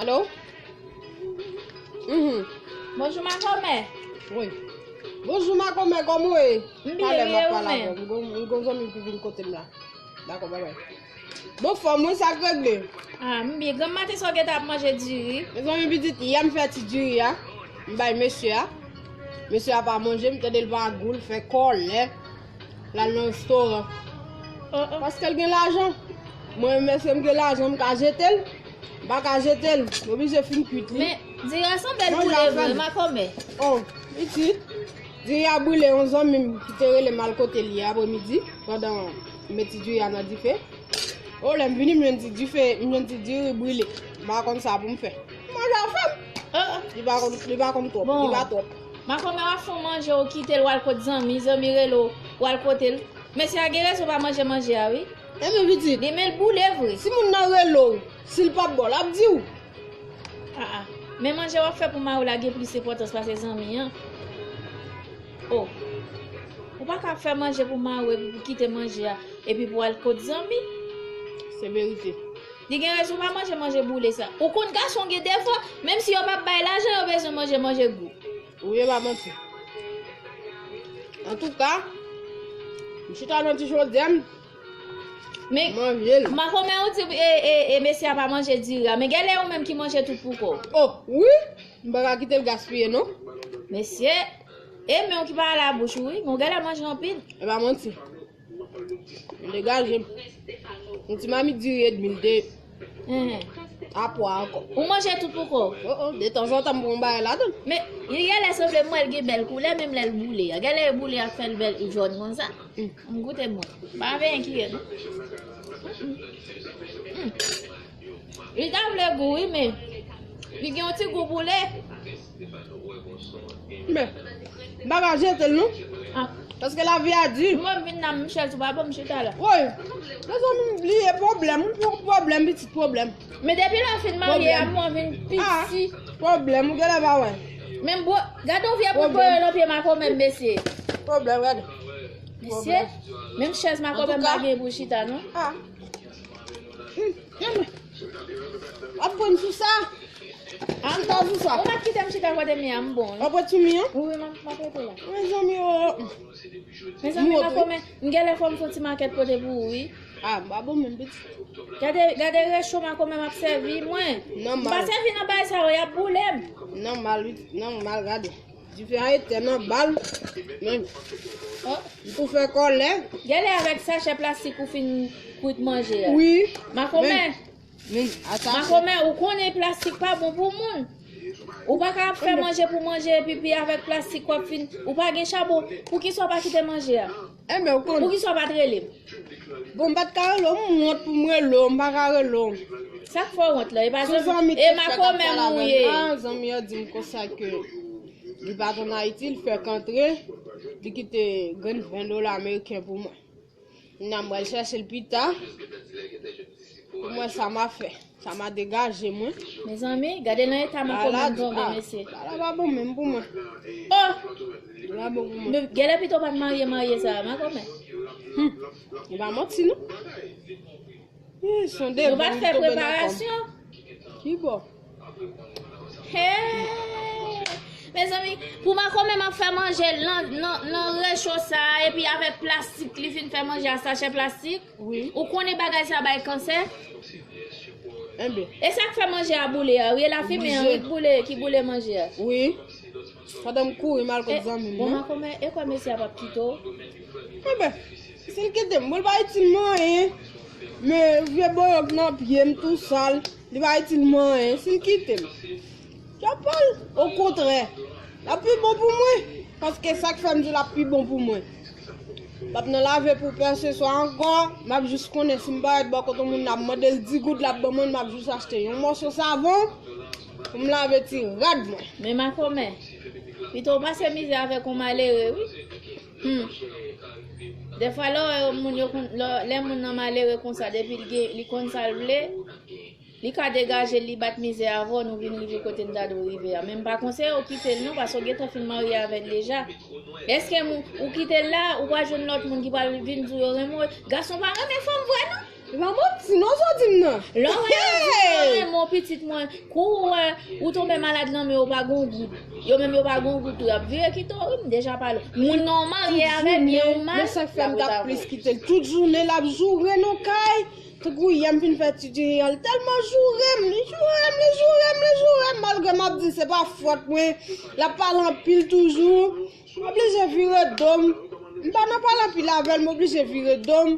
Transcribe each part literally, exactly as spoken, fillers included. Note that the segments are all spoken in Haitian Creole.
Alo? Mhm. Bonjou, makomè. Wi. Bonjou, makomè, kòman w ye? M byen, talè m ap pale avè w. M gon, m gon zanmi ki vin kote m la. Dakò, babay. Bon, fòm mwen, sa k regle? Ah, m byen. Granm maten sa w gentan ap manje diri? Mezanmi, pitit, yè m fè ti diri a. M bay mesye a. Mesye a pa manje, m tande l pa gou, l fè kòlè. L al nan restoran. Oh, oh. Paske l gen lajan. Mwen menm, èske m gen lajan, m ka jete l? M pa ka jete l. M oblije fin kwit li. Men, diri a sanble l boule vre, makomè. Oh, pitit. Diri a brile, yon zanmi m ki te rele m al kote l yè apremidi, pandan m met ti diri a nan dife. Oh, lè m vini, m jwenn ti dife, m jwenn ti diri brile. M pa konn sa pou m fè. M manje avè m. Li pa konn, li pa konn twòp, li pa twòp. Makomè, w ap fè w manje, w kite l, w al kot zanmi, zanmi rele w, w al kote l. Mesye a gen rezon pa manje manje a, wi. Ebyen, pitit. Li men l boule vre. Si moun nan rele w, si l p ap ba w, l ap di w. Ah, ah. Men manje w ap fè pou mari w la gen plis enpòtans pase zanmi an. Oh. Ou pa ka ap fè manje pou mari w epi pou kite manje a, epi pou al kot zanmi. Se verite. Li gen rezon pa manje manje boule sa. Ou konn gason gen defo, menm si yo p ap bay lajan, yo bezwen manje manje gou. Wi, e pa manti. Antouka, m chita nan ti chodyè m. Men, makomè, ou di, e, e, e, mesye a pa manje diri a. Men genlè ou menm ki manje tout pou kò w. Oh, wi. M pa ka kite l gaspiye, non. Mesye, e men w ki pa al a bouch ou, wi. Men w genlè manje anpil. E pa manti. M degaje m. Yon ti mamit diri edmi, l te a pwa ankò. Ou manje tout pou kò w? Oh, oh, detanzantan m pran yon bagay ladan l. Men, yè lè sanble m wè l gen bèl koulè, menm lè l boule a. Genlè e boule a k fè l bèl, e jòn konsa. M goute m wè. Pa anyen ki ye, non. Li ta vle gou, wi, men li gen yon ti gou boule. Men, m pa ka jete l, non. Ah. Paske lavi a di. Mwen vin nan Michel, sou pa bon, m chita la. Woy, mezanmi, m bliye pwoblèm, m pran pwoblèm, pitit pwoblèm. Men depi lè w fin marye a, mwen vin piti. Pwoblèm, ou genlè pa wè. Men gade yon vye bout boyo nan pye makomè m, mesye. Pwoblèm, gade. Mesye, menm chèz makomè m pa gen pou chita, non. Ah. Ap pran sou sa. Chita sou sa. Ou pa kite m chita kote m ye a, m bon, wi. Ap ret sou mi an? Wi, wi, m ap rete la. Mezanmi, oh. Mezanmi, makomè, m genlè fò m fè yon ti makèt pote pou ou, wi. Ah, m pa bon menm, pitit. Gade, gade recho makomè m ap sèvi, mwen. M pa sèvi nan bagay sa yo, y ap boule m. Nòmal, wi, nòmal, gade. Dife a etèn anba l. Men, m tou fè kòlè. Genlè avèk sachè plastik ou fin kwit manje a. Wi. Makomè. Men, men, makomè, ou konnen plastik pa bon pou moun. Ou pa ka ap fè manje pou manje epi pi avèk plastik w ap fin. Ou pa gen chabon. Poukisa w pa kite manje a? Enben, ou konnen. Poukisa w pa t rele m? Bon, m pa t ka rele w, m wont pou m rele w, m pa ka rele w. Sa k fè w wont la? E pa zanmi, e makomè m ou ye. Ah, zanmi an di m konsa ke li pa t ann Ayiti, li fèk antre, li kite grenn ven dola ameriken pou mwen. Kounya m pral chèche l pita. Pou mwen, sa m a fè. Sa m a degaje mwen. Mezanmi, gade nan eta makomè m tonbe, mesye. Bagay la pa bon menm pou mwen. Oh! Bagay la pa bon pou mwen. Genlè pito w pa t marye marye sa a, makomè. Hmm. E pa manti, non. Ih, se yon devil ki tonbe nan kò m. Nou pa t fè preparasyon. Ki bò? Hey! Mezanmi, pou makomè m ap fè manje nan, nan, nan recho sa a, epi avèk plastik, li fin fè manje a sachè plastik. Wi. Ou konnen bagay sa bay kansè? Enben. E sa k fè manje a boule a, wi, e lafimen an, wi, k boule, ki boule manje a. Wi. Pandan m kouri m al kot zanmi m nan. Bon, makomè, e kwè mesye a p ap kite w? Enben, si l kite m, bon, li pa itil m anyen. Men vye boyòk nan pye m tou sal, li pa itil m anyen. Si l kite m, djapòl, okontrè, l ap pi bon pou mwen. Paske sa k fè m di l ap pi bon pou mwen. M p ap nan lave pou pèseswa ankò. M ap jis konnen si m parèt bò kote yon moun, n ap mande l di goud, l ap ban mwen, m ap jis achte yon mòso savon pou m lave ti rad mwen. Men makomè, pito w pase mizè avèk yon malere, wi. Hmm. Dèfwa, lè w wè yon moun, yo konn, lè, lè moun nan malere konsa, depi l gen, li konn sa l vle, li ka degaje l, li bat mizè avè w, nou vin rive kote n ta dwe rive a. Men m pa konseye w kite l non, paske w gentan fin marye avè l deja. Èske m, ou kite l la, ou pral jwenn lòt moun ki pral vin di w yo renmen w? Gason pa renmen fanm vre non. E pa manti non sa w di m nan. Lè w wè yo di yo renmen w pitit mwen, kou w wè ou tonbe malad nan men yo pa gon goud. Yo menm yo pa gon goud tou, y ap vire kite w wi, m deja pale w. Moun nan w marye avè l, gen yon mal. Men sa k fè m t ap plis kite l. Tout jounen l ap joure nou kay. Tankou yè m fin fè ti diri an, li tèlman joure m, li joure m, li joure m, li joure m, malgre m ap di se pa fòt mwen, l ap pale anpil toujou. M oblije vire do m. M pa nan pale anpil avè l, m oblije vire do m.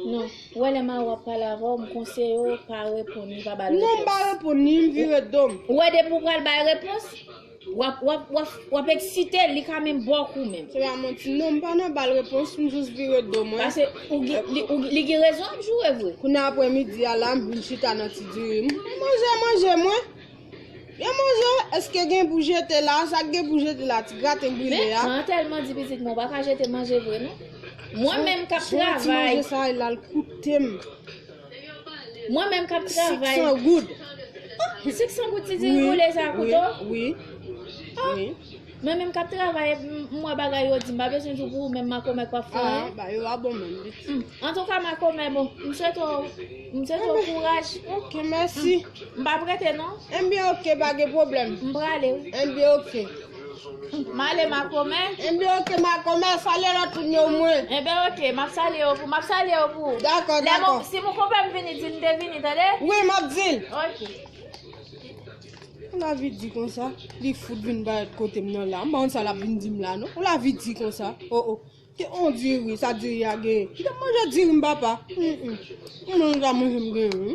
Non, ou wè lè mari w ap pale avè w, m konseye w pa reponn li, pa ba l repons. Non, m pa reponn li, m vire do m. Ou wè depi w pral bay repons, w ap, w ap, w ap, w ap eksite l, li ka menm ba w kou menm. Se pa manti, non, m pa nan ba l repons, m jis vire do mwen. Paske ou, li, ou, li gen rezon ap joure vre. Kounye a aprè midi a la, m vin chita nan ti diri m. Manje, manje mwen. Byen manje, èske gen pou jete la? Sa k gen pou jete la, ti graten brile a? Men, an tèlman di pitit mwen, ou pa ka jete manje vre non. Mwen menm k ap travay. Ti manje sa, l al koute m. Mwen menm k ap travay. Senk san goud. Senk san goud ti diri boule sa koute w? Wi, wi. Mwen menm k ap travay, m wè bagay yo di, m pa bezwen di w pou ou menm makomè k p ap fè anyen. Bagay yo pa bon menm. Antouka makomè bon, m swete w, m swete w kouraj. Ok, mèsi. M p ap rete non. Enben ok, pa gen pwoblèm. M prale wi. Enben ok. M ale makomè. Enben ok makomè, salye lòt moun yo mwen. Enben ok, m ap salye yo pou, m ap salye yo pou. Dakò, dakò. Si moukonpè m vini, di l m te vini, tande? Wi, m ap di l. Ok. Ou lavi di konsa, li fout vin parèt kote m nan la. M pa konn sa l ap vin di m la non. Ou lavi di konsa. O o. Ke on diri, sa diri a genyen. Kite m manje diri m papa. M menm ka manje m genyen wi.